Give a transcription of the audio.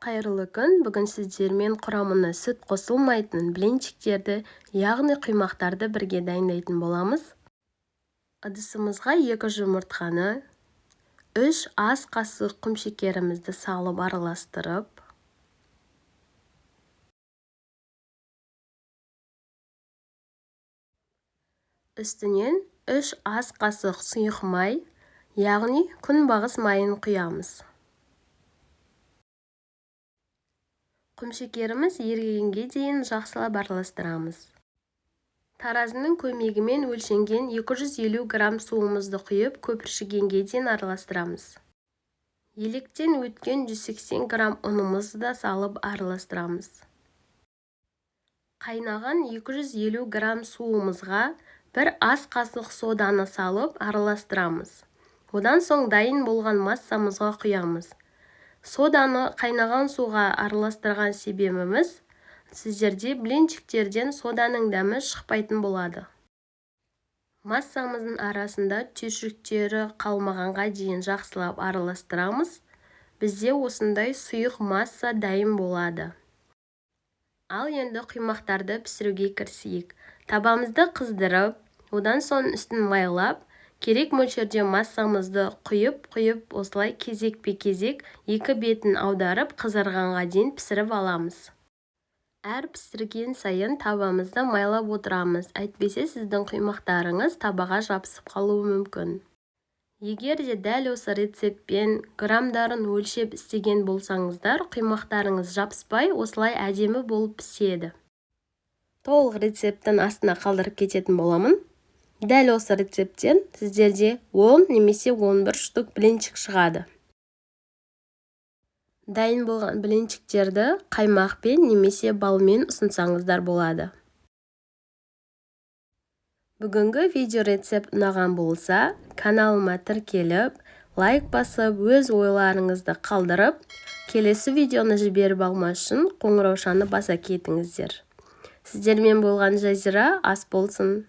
Қайырлы күн! Бүгін сіздермен құрамына сүт қосылмайтын блинчиктерді, яғни құймақтарды бірге дайындайтын боламыз. Ыдысымызға 2 жұмыртқаны, 3 ас қасық құмшекерімізді салып араластырып, үстінен 3 ас қасық сұйық май, яғни күнбағыс майын құямыз. Құмшекеріміз ерігенге дейін жақсылап араластырамыз. Таразының көмегімен өлшенген 250 грамм суымызды құйып, көпіршігенге дейін араластырамыз. Електен өткен 180 грамм ұнымызды да салып араластырамыз. Қайнаған 250 грамм суымызға 1 ас қасық соданы салып араластырамыз. Одан соң дайын болған массамызға құямыз. Соданы қайнаған суға араластырған себебіміз, сіздерде блинчиктерден соданың дәмі шықпайтын болады. Массамыздың арасында түйіршіктері қалмағанға дейін жақсылап араластырамыз. Бізде осындай сұйық масса дайын болады. Ал енді құймақтарды пісіруге кірісейік. Табамызды қыздырып, одан соң үстін майлап, керек мөлшерде массамызды құйып-құйып, осылай кезекпе-кезек екі бетін аударып, қызарғанға дейін пісіріп аламыз. Әр пісірген сайын табамызды майлап отырамыз, әйтпесе сіздің құймақтарыңыз табаға жабысып қалуы мүмкін. Егер де дәл осы рецептпен грамдарын өлшеп істеген болсаңыздар, құймақтарыңыз жабыспай, осылай әдемі болып піседі. Толық рецепттің астына қалдырып кететін боламын. Дәл осы рецепттен сіздерде 10 немесе 11 штук блинчик шығады. Дайын болған блинчиктерді қаймақпен немесе балмен ұсынсаңыздар болады. Бүгінгі видео рецепт ұнаған болса, каналыма тіркеліп, лайк басып, өз ойларыңызды қалдырып, келесі видеоны жіберіп алмас үшін қоңыраушаны баса кетіңіздер. Сіздермен болған Жазира, ас болсын.